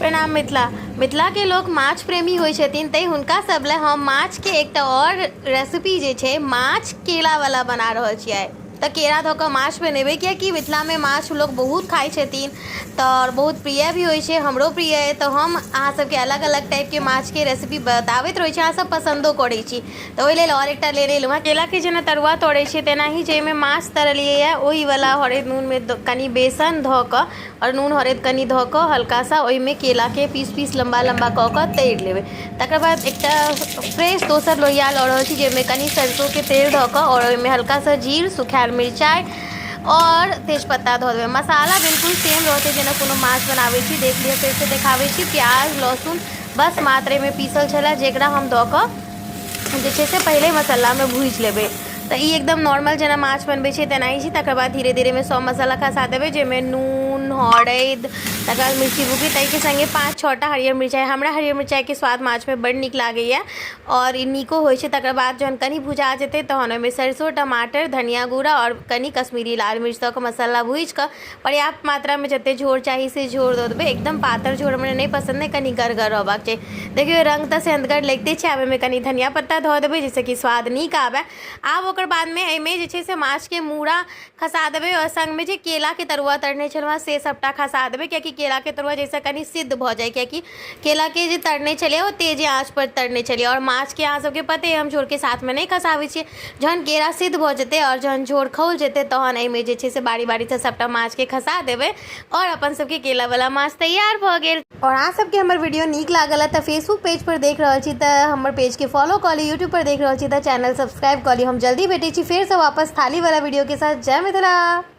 प्रणाम मिथिला। मिथिलाके लोक माछ प्रेमी होइ छथिन, तैँ हुनका सब लए हम माछके एकटा आओर रेसिपी जे छै माछ केरावला बना रहल छी आइ। तऽ केरा धऽ कऽ माछ बनेबै, किएकि मिथिलामे माछ लोक बहुत खाइ छथिन तऽ बहुत प्रिय भी होइ छै, हमरो प्रिय अइ। तऽ हम अहाँ सबके अलग अलग टाइपके माछके रेसिपी बताबैत रहै छी, अहाँ सब पसन्दो करै छी, तऽ ओहि लेल आओर एकटा लेने एलहुँ हँ। केराके जेना तरुआ तरै छियै तेनाही जाहिमे माछ तरलियै ओहिवला हरैद नूनमे कनि बेसन धऽ कऽ आओर नून हरैद कनि धऽ कऽ हल्का सा ओहिमे केलाके पीस पीस लम्बा लम्बा कऽ कऽ तरि लेबै। तकर बाद एकटा फ्रेश दोसर लोहिया लऽ रहल छी, जाहिमे कनि सरिसोके तेल धऽ कऽ आओर ओहिमे हल्का सा जीर, सुखायल मिरचाइ आओर तेजपत्ता धऽ देबै। मसाला बिल्कुल सेम रहतै जेना कोनो माछ बनाबै छी। देख लिअ, फेरसँ देखाबै छी। प्याज, लहसुन बस मात्र एहिमे पीसल छलै, जकरा हम दऽ कऽ जे छै से पहिले मसालामे भूजि लेबै। तऽ ई एकदम नॉर्मल जेना माछ बनबै छै तेनाही छै। तकर बाद धीरे धीरे एहिमे सब मसाला खसा देबै, जाहिमे नून, हरैद, तकर बाद मिर्ची बुकी, ताहिके सङ्गे 5 6टा हरियर मिरचाइ। हमरा हरियर मिरचाइके स्वाद माछमे बड़ नीक लागैए आओर ई नीको होइ छै। तकर बाद जहन कनि भुजा जेतै तहन ओहिमे सरिसो, टमाटर, धनिया गुड़ा आओर कनि कश्मीरी लाल मिर्च दऽ कऽ मसाला भूजि कऽ पर्याप्त मात्रामे जतेक झोर चाही से झोर दऽ देबै। एकदम पातर झोर हमरा नहि पसन्द अइ, कनि गढ़गर रहबाक चाही। देखियौ, रङ्ग तऽ सेहन्तगर लगिते छै। आब एहिमे कनि धनिया पत्ता धऽ देबै, जाहिसँ कि स्वाद नीक आबय। आब ओकर बादमे एहिमे जे छै से माछके मूड़ा खसा देबै आओर सङ्गमे जे केलाके तरुआ तरने छलहुँ हेँ से सभटा खसा देबै, कियाकि केलाके तरुआ जाहिसँ कनि सिद्ध भऽ जाय, कियाकि केलाके जे तरने छलियै ओ तेजे आँचपर तरने छलियै आओर माछके अहाँ सभके पते अइ हम झोरके साथमे नहि खसाबै छियै। जहन केरा सिद्ध भऽ जेतै आओर जहन झोर खौल जेतै तहन एहिमे जे छै से बारी बारीसँ सभटा माछके खसा देबै आओर अपन सभके केलावला माछ तैयार भऽ गेल। आओर अहाँ सभके हमर वीडियो नीक लागल हँ तऽ फेसबुक पेजपर देख रहल छी तऽ हमर पेजके फॉलो कऽ ली, यूट्यूबपर देख रहल छी तऽ चैनल सब्सक्राइब कऽ ली। हम जल्दी भेटै छी फेरसँ वापस थालीवला वीडियोके साथ। जय मिथिला।